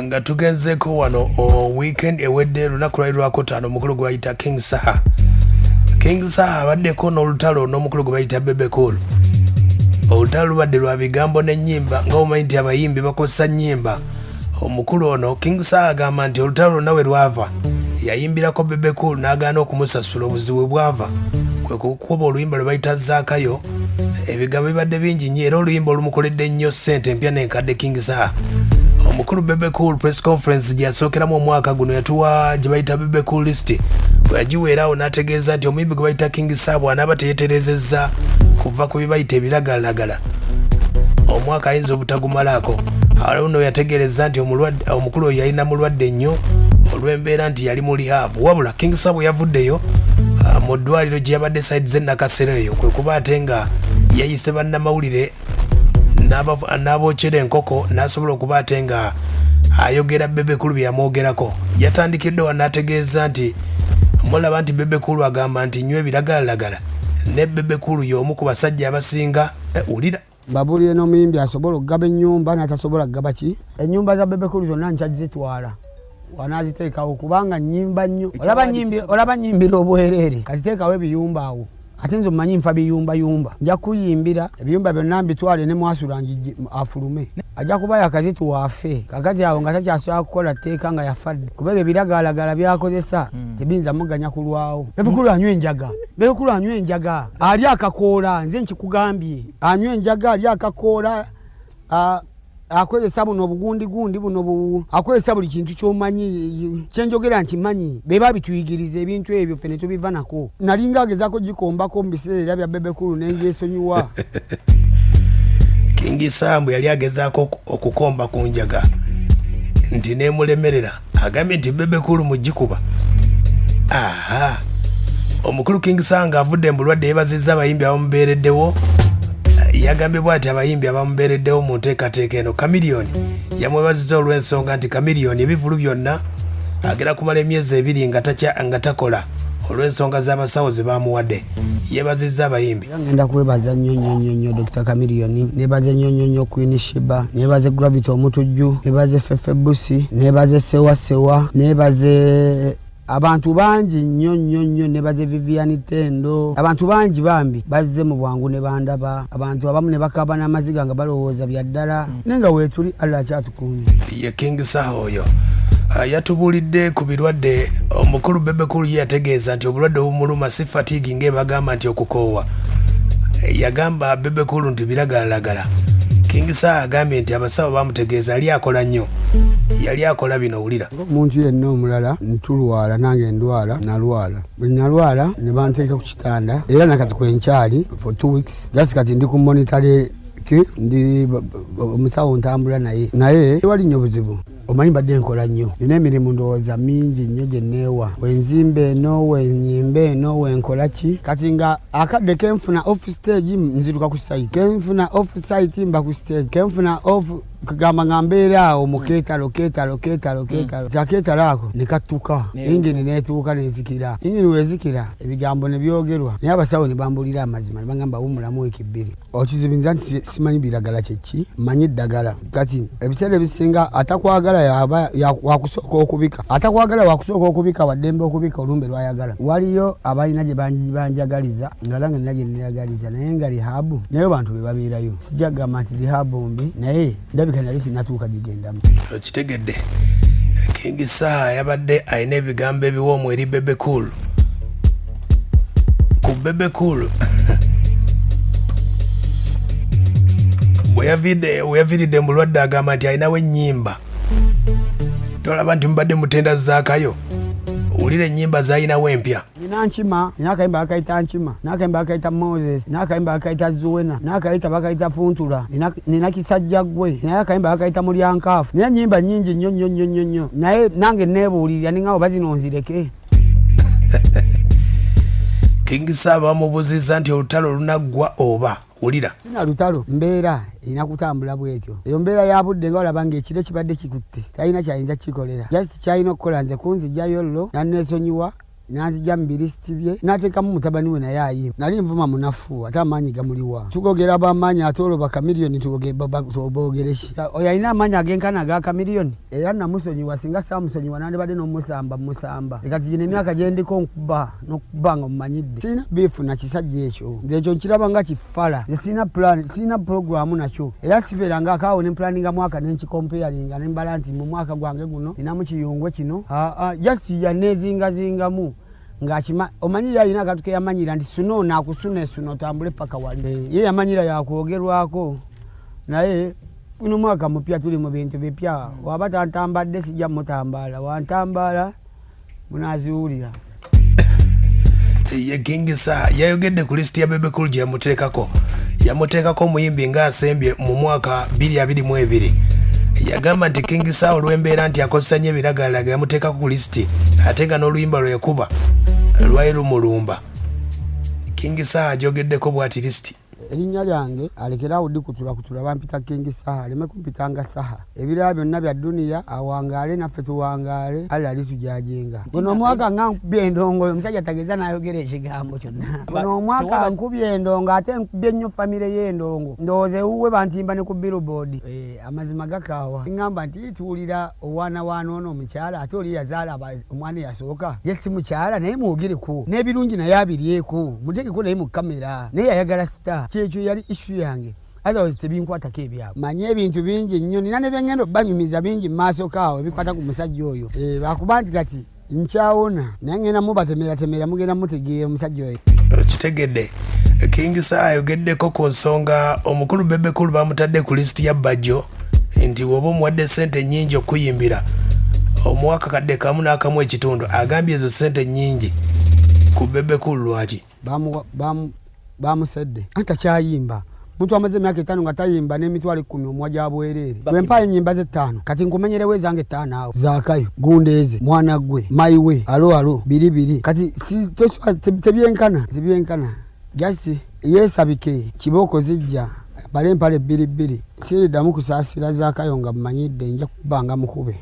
Nga tugenzeeko wano weekend ewedde, lunaku lwali lwakutaano, omukulu gwe bayita King Saha. King Saha abaddeko n'olutalo n'omukulu gwe bayita Bebe Cool. Olutalo lubadde lwa bigambo n'ennyimba, nga omanyi nti abayimbi bakozesa nnyimba. Omukulu ono King Saha agamba nti olutalo lwonna we lwava, yayimbirako Bebe Cool n'agaana okumusasula. Obuzibu bwe bwava kwe kukuba oluyimba lwe bayita Zaakayo. Ebigambo bibadde bingi nnyo, era oluyimba olumukoledde nnyo ssente empya n'enkadde. King Saha, omukulu Bebe Cool press conference gye yasookeramu omwaka guno, yatuwa gye bayita Bebe Cool list. Bwe yagiweeraawo n'ategeeza nti omuyimbi gwe bayita King Saha bw'anaaba teyeterezezza kuva ku bye bayita ebiragalalagala, omwaka ayinza obutagumalaako. Awo nno yategeereza nti omukulu oyo yalina mulwadde nnyo olw'embeera nti yali mu rehab. Wabula King Saha bwe yavuddeyo mu ddwaliro gye yabadde side z'e Nakasero eyo, kwe kuba ate nga yayise bannamawulire n'abookera enkoko, n'asobola okuba ate nga ayogera Bebe Cool bye yamwogerako. Yatandikidde wa n'ategeeza nti mulaba nti Bebe Cool agamba nti nywa ebiragalalagala, ne Bebe Cool y'omu ku basajja abasinga wulira. Babuulire n'omuyimbi asobola okugaba ennyumba n'atasobola kugaba ki. Ennyumba za Bebe Cool zonna nkyazitwala, wanaaziteekawo, kubanga nnyimba nnyo. Olaba nyimbira obwereere, kati teekawo ebiyumba awo. Ate nze omumanyi nfa biyumbayumba, nja kuyimbira ebiyumba byonna mbitwale ne mwasula afulume. Ajja kuba yakazituwa afe kakati awo nga takyasobola kukola tteeka nga yafadde, kuba ebyo ebiragalalagala byakozesa tebiyinza muganya kulwawo. Bebe Cool anywa enjaga, Bebe Cool anywa enjaga, ali akakoola. Nze nkikugambye, anywa enjaga, ali akakoola, akozesa buno obugundigundi buno, akozesa buli kintu kyomanyi. Kyenjogera nkimanyi, be babituyigiriza ebintu ebyo, ffe ne tubiva nako. Nalinga agezaako gikombako mu biseera era bya Bebe Cool, nenjesonyiwa. King Saha yali agezaako okukomba ku njaga nti nemulemerera. Agambye nti Bebe Cool mugikuba. Aha, omukulu King Saha ng'avudde mu bulwadde yeebazizza abayimbi abamubeereddewo. Yagambye bw'ati abayimbi abamubeereddewo mu nteekateeka eno: Chameleone yamwebazizza olw'ensonga nti Chameleone ebivulu byonna agenda kumala emyezi 2 nga takola olw'ensonga z'abasawo ze bamuwadde. Yeebazizza abayimbi. Ngenda kwebaza nnyo nnyo nnyo nnyo Dr Chameleone, nebaze nnyo nnyo nnyo Queen Shiba, nebaze Gravity Omutujju, nebaze Fefe Busi, nebaze Sewa Sewa, nebaze abantu bangi nnyo nnyo nnyo, nebaze Vivian Tendo. Abantu bangi bambi bazze mu bwangu ne bandaba. Abantu abamu ne bakaba n'amaziga nga balowooza bya ddala, naye nga weetuli, Allah akyatukuumye. Ye King Saha oyo. Yatubuulidde ku birwadde. Omukulu Bebe Cool ye yategeeza nti obulwadde obumuluma si fatigue ng'ebagamba nti okukoowa. Yagamba Bebe Cool nti biragalalagala. King Saha agambye nti abasawo bamutegeeza yali akola nnyo, yali akola bino. Wulira. Omuntu yenna omulala ntulwala, nange ndwala, nalwala. Bwe nalwala ne banteeka ku kitanda, era nakati kwenkyali for 2 weeks just. Kati ndi ku monitor ki, ndi omusawo ntambula naye, naye tewali nnyo buzibu. Omanyi mbadde nkola nnyo, nina emirimu ndowooza mingi nnyo gye neewa, wenzimba eno, wenyimba eno, wenkola ki. Kati nga akadde kenfuna off stage nziruka ku site, kenfuna off site mba ku stage, kenfuna off kugamba nga mbeera awo mu keetalo keetalo keetalo keetalo. Akeetalo ako ne kattuka, ingini neetuuka nenzikira. Ingini wezikira, ebigambo ne byogerwa, naye abasawo ne bambulira amazima ne bagamba wumulamu wiiki 2. Okizibinza nti simanyi biragala kyeki, manyi ddagala. Kati ebiseera ebisinga atakwagala yaba wakusooka okubika, atakwagala wakusooka okubika, waddembe okubika olumbe lwayagala. Waliyo abalina gye banjagaliza nga nange nina gye neyagaliza, naye nga rehab naye bantu be babeerayo. Sijja kugamba nti rehab mbi, naye ndabika nali sinatuuka gigendamu. Okitegedde, King Saha yabadde alina ebigambo ebiwoomu eri Bebe Cool. Ku Bebe Cool bwe yaviiridde mu bulwadde, agamba nti alinawo ennyimba. Tolaba nti mubadde mutenda Zaakayo? Wulira ennyimba z'alinawo empya. Nina Nkima, nina akayimba bakayita Nkima, n'akayimba bakayita Moses, n'akayimba bakayita Zuwena, n'akayita bakayita Funtula, nina Kisajja Gwe, naye akayimba bakayita Mulyankaafu. Nina ennyimba nnyingi nnyo nnyo nnyo nnyo nnyo, naye nange neebuulirira ningawo bazino nzireke. King Saha bamubuuzizza nti olutalo lunaggwa oba? Wulira. Sina lutalo, mbeera erina kutambula bwetyo. Eyo mbeera ya budde, nga olaba ng'ekiro kibadde kikutte, talina kyayinza kikolera, just kyalina okukola nze kunzijjayo llo nanneesonyiwa. Nanzija mu bilisiti bye n'ateekamu mutabani we naye ayimba. Nali nvuma munafu ate amaanyi gamuliwa. Tugogera b'amaanyi ate olwo bakamiliyoni boogere ki? Oyo alina amaanyi agenkana aga kamiliyoni era namusonyiwa, singa saamusonyiwa nandibadde n'omusamba musamba. Kati gino emyaka gye ndiko nkuba n'okuba nga mumanyidde. Sirina biifu na kisajja ekyo, nze ekyo nkiraba nga kifala. Nze sirina plan, sirina pulogulaamu nakyo era sibeera nga akaawo ne mpulaninga mwaka ne nkikompeyaringa ne mbala nti mu mwaka gwange guno ninamu kiyungwe kino. Aa, just yaneezingazingamu ng'akima omanyi ye alina akantu ke yamanyira nti suno ono akusuna essuno otambule paka wali. Ye yamanyira yakwogerwako naye guno mwaka mupya, tuli mu bintu bipya. Waba tantambadde sijja mutambaala, wantambaala munaaziwulira. Ye King Saha yayogedde ku lisiti ya Bebe Cool gye yamuteekako. Yamuteekako omuyimbi ng'asembye mu mwaka 2022. Yagamba nti King Saha olw'embeera nti akozesa nnyo ebiragalalagala yamuteekako ku lisiti ate nga n'oluyimba lwe yakuba lwali lumulumba. King Saha agyogeddeko bw'ati lisiti. Erinnya lyange alekere awo dikutulakutula, bampita King Saha, aleme kumpitanga Saha. Ebirala byonna bya dduniya, awangaale naffe tuwangaale, Allah alitujajinga. Guno omwaka nga nkubye endongo, omusajja tageza n'ayogera ekigambo kyonna. Guno omwaka nkubye endongo ate nkubye nnyo famire y'endongo. Ndowooza ewuwe bantimba ne ku billboard. Amazima gakaawa. Ŋŋamba nti tuwulira owaana waana ono omukyala ate oli yazaala omwana eyasooka ye si mukyala naye mwogereko n'ebirungi naye abiryeko muteekeko naye mu kamera naye yayagala star. Kyekyo yali issue yange, otherwise tebinkwatako ebyabwe. Manye ebintu bingi nnyo, nina ne byengenda obbanyumiza bingi mu maaso kaawo ebikwata ku musajja oyo. Lwakuba nti kati nkyawona naye ngenda mubatemeratemera, mugenda mutegeera omusajja oyo. Okitegedde. King Saha ayogeddeko ku nsonga omukulu Bebe Cool bamutadde ku lisiti ya Bajjo nti woba omuwadde ssente nnyingi okuyimbira omuwa akakadde kamu n'akamu ekitundu, agambye ezo ssente nnyingi ku Bebe Cool lwaki? Bamusedde anti takyayimba. Muntu amaze emyaka 5 nga tayimba n'emitwalo 10 omuwa gya bwereere. Bwe mpayo ennyimba ze 5 kati nkumenyerewo ezange 5 awo Zaakayo, Gundeeze, Mwana Gwe, Maiwe, Alo Alo, Biri Biri. Kati si, tebyenkana, tebyenkana. Just yeesabike kibooko zijja bale empale bbiri bbiri. Siriddamu kusaasira Zaakayo nga mmanyidde nja kubanga mukube.